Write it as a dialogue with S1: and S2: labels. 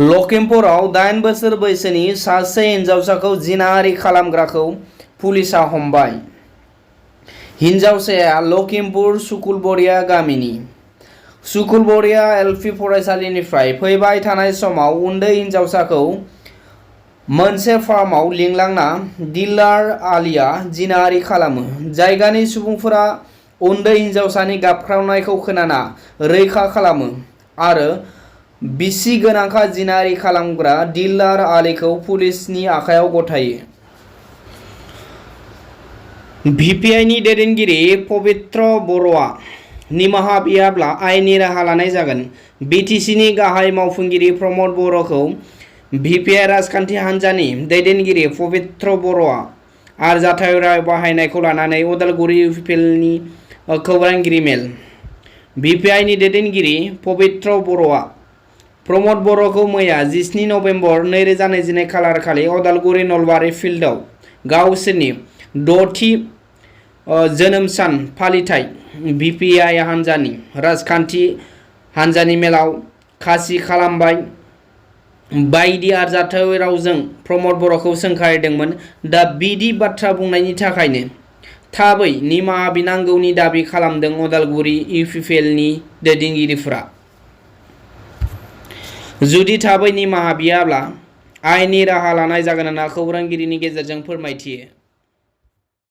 S1: लखिमपुराव 8 बोसोर बैसोनि सासे हिनजावसाखौ जिनाहारि खालामग्राखौ पुलिसा हमबाय। हिनजावसाया लखिमपुर सुकुलबरिया गामिनि। सुकुलबरिया एलपि फरायसालिनिफ्राय फैबाय थानाय समाव उन्दै हिनजावसाखौ मोनसे फार्माव लिंलांना दिलदार आलिया जिनाहारि खालामो। जायगानि सुबुंफोरा उन्दै हिनजावसानि गाबख्रावनायखौ खोनाना रैखा खालामो आरो बिसि गोनांखा जिनाहारि खालामग्रा दिलदार आलिखौ पुलिसनि आखायाव गथायो। भिपिआइनि दैदेनगिरि पबित्र बर'आ निमाहा बियाब्ला आयेननि राहा लानाय जागोन। बिटिसिनि गाहाय मावफुंगिरि प्रमद बर'खौ भिपिआइ राजखान्थि हान्जानि दैदेनगिरि पबित्र बर'आ आरजाथाइ राय बाहायनायखौ लानानै उदालगुरि इउपिपिएलनि खौरांगिरि मेल। भिपिआइनि दैदेनगिरि पबित्र बर'आ प्रमद बर'खौ मैया 17 नभेम्बर 2021 खालारखालि उदालगुरि नलबारि फिल्डआव गावसोरनि 6थि जोनोम सान फालिथाय भिपिआइ हान्जानि राजखान्थि हान्जानि मेलाव खासि खालामबाय बायदि आरजाथाइ रावजों प्रमद बर'खौ सोंखारिदोंमोन। दा बिदि बाथ्रा बुंनायनि थाखायनो थाबै निमाहा बिनांगौनि दाबि खालामदों उदालगुरि इउपिपिएलनि दैदेनगिरिफोरा। जुदि थाबै निमाहा बियाब्ला आयेननि राहा लानाय जागोन होनना खौरांगिरिनि गेजेरजों फोरमायथियो।